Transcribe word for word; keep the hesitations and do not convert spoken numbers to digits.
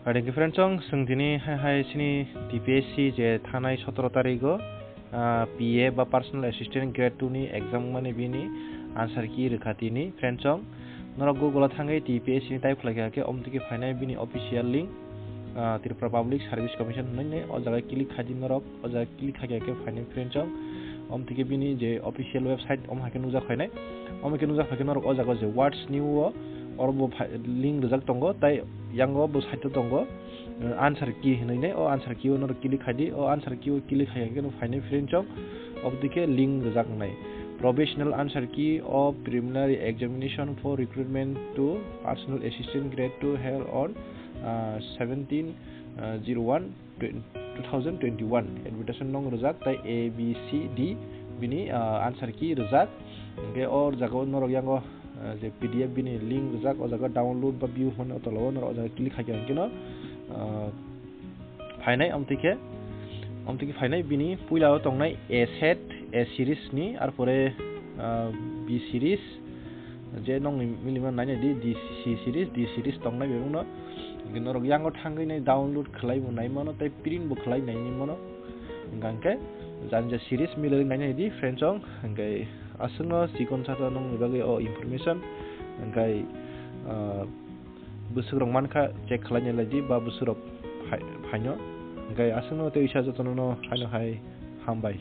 Phaidi khe friends chong, chwng tini hai hai chini T P S C je thanai sotoro tarigo, ah, P A ba Personal Assistant Grade two ni exam mani bini answer key rwkha tini friends chong. Norok Google o thangwi T P S C ni type khlai kha khe, omtwi khe phainai bini official link, ah, Tripura Public Service Commission hwnwi, o jaga click khai di norok, o jaga click khai kha khe phainai friends chong. Omtwi khe bini je official website, omo hai khe nukjak phainai. Omo khe nukjak phai khe norok o jaga je What's New o, oro bo phai-, link rijak tongo, tai yango bo side o tongo, eh, answer key hinwi nai, o answer key o norok click khai di, o answer key o click khai khe no phainai friends chong, obodike link rijak nai. Provisional answer key of preliminary examination for recruitment to personal assistant grade two held on, ah, seventeen, ah, zero one, two thousand twenty-one. Advertisement nong rijak, tai A B C D bini, ah, answer key rijak. Hingke o jaga o norok yango, ah, je P D F bini link rijak, o jaga download ba view hwnwi o tola o norok o jaga click khai khe hingke no, ah, phainai, omtwi khe, omtwi khe phainai bini puila o tongnai A set, A series ni, arpore, ah, B series, je nongni milima nainai di, D C series, D series tongnai bebakno. Hingke norok yango thangwi nai download khlai bo nai mano, tei print bo khlai nai mano. Hingke jani je series milwi nainai di friends chong. Hingke aswkno chikon saka nongni bagwi o information. Hingke, ah, bwswk rok mankha check khlai nai lai di ba bwswk rok phai-, phaino. Hingke aswkno tei uisa jotono no haino hai hambai.